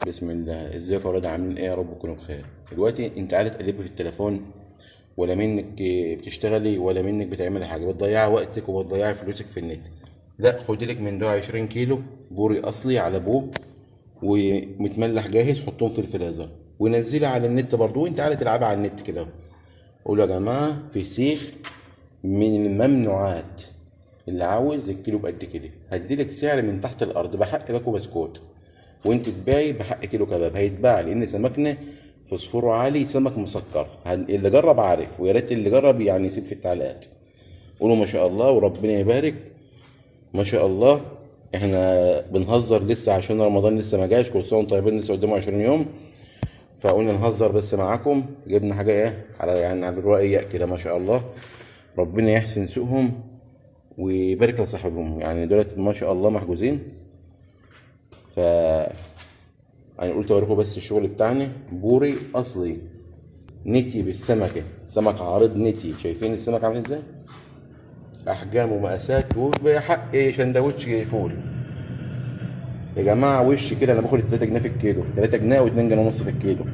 بسم الله. ازيكم يا ولاد، عاملين ايه؟ يا رب تكونوا بخير. دلوقتي انت قاعدة تقلبي في التليفون، ولا منك بتشتغلي ولا منك بتعملي حاجة، بتضيعي وقتك وبتضيعي فلوسك في النت. لا، خدي لك من ده 20 كيلو بوري اصلي على ابوه ومتملح جاهز، حطهم في الفريزر ونزلي على النت برضو، وانت قاعدة تلعبي على النت كده. قولوا يا جماعة فسيخ من الممنوعات، اللي عاوز الكيلو بقد كده هديلك سعر من تحت الارض بحق باكو بسكوت، وانت تبيعي بحق كيلو كباب. هيتباع لان سمكنا فوسفوره عالي، سمك مسكر، اللي جرب عارف، ويا ريت اللي جرب يعني يسيب في التعليقات. قولوا ما شاء الله وربنا يبارك. ما شاء الله احنا بنهزر لسه عشان رمضان لسه ما جاش، كل سنة وانتم طيبين، لسه قدامه 20 يوم، فقلنا نهزر بس معاكم. جبنا حاجة ايه على يعني على الرؤية كده، ما شاء الله ربنا يحسن سوقهم ويبارك لصاحبهم. يعني دولت ما شاء الله محجوزين. ف انا قلت اوريكم بس الشغل بتاعنا، بوري اصلي نتي بالسمكه، سمك عارض نتي. شايفين السمك عامل ازاي؟ احجام ومقاسات وبحق سندوتش فول يا جماعة. وش كده انا باخد 3 جنيه في الكيلو، 3 جنيه و2 جنيه ونص في الكيلو،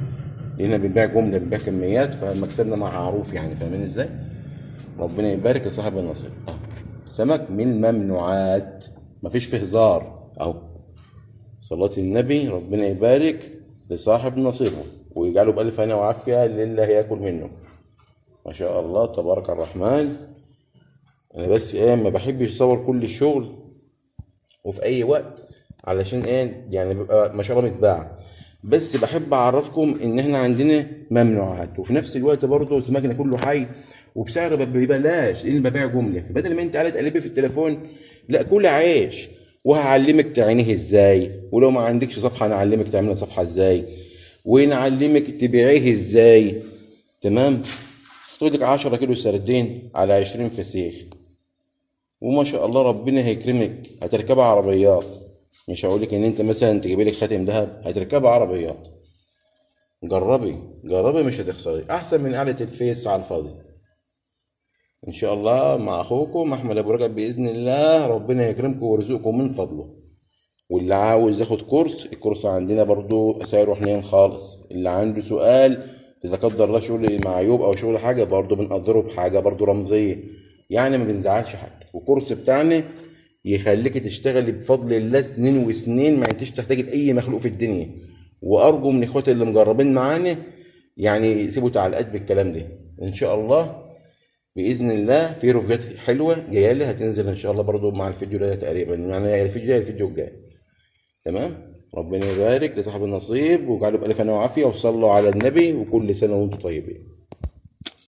لان بنبيع جملة، بنبيع كميات، فمكسبنا معروف يعني، فاهمين ازاي؟ ربنا يبارك لصاحب النصيب. سمك من الممنوعات، مفيش فيه هزار اهو. صلاة النبي، ربنا يبارك لصاحب نصيبه ويجعله بألف هنا وعافية للي هياكل منه. ما شاء الله تبارك الرحمن. أنا بس إيه، ما بحبش أصور كل الشغل وفي أي وقت، علشان إيه يعني بيبقى ما شاء الله متباع، بس بحب أعرفكم إن إحنا عندنا ممنوعات، وفي نفس الوقت برضه سمكنا كله حي وبسعر ببلاش، لأن ببيع جملة. فبدل ما أنت قاعدة تقلبي في التليفون، لا كل عيش، وهعلمك تعينيه ازاي، ولو ما عندكش صفحة نعلمك تعملي صفحة ازاي، ونعلمك تبيعيه ازاي. تمام؟ خد لك 10 كيلو سردين على 20 فسيخ، وما شاء الله ربنا هيكرمك. هتركبها عربيات، مش هقولك ان انت مثلا تجيبي لك خاتم ذهب، هتركبها عربيات. جربي جربي مش هتخسري، احسن من قعدة الفيس على الفاضي. ان شاء الله مع اخوكم احمد ابو رجب باذن الله، ربنا يكرمكم ويرزقكم من فضله. واللي عاوز ياخد كورس، الكورس عندنا برضو سعره حنين خالص. اللي عنده سؤال اذا قدر الله شغل مع عيوب او شغل حاجة، برضو بنقدره بحاجة برضو رمزية، يعني ما بنزعلش حد. والكورس بتاعنا يخليك تشتغلي بفضل الله سنين وسنين، ما انتش تحتاجي لاي مخلوق في الدنيا. وارجو من اخواتي اللي مجربين معانا يعني يسيبوا تعليقات بالكلام ده. ان شاء الله باذن الله في رفجات حلوة جاية لي، هتنزل ان شاء الله برضو مع الفيديو ده تقريبا، يعني الفيديو ده الفيديو الجاي. تمام؟ ربنا يبارك لصاحب النصيب ويجعله بالف هنا وعافيه، وصلوا على النبي، وكل سنة وانتم طيبين.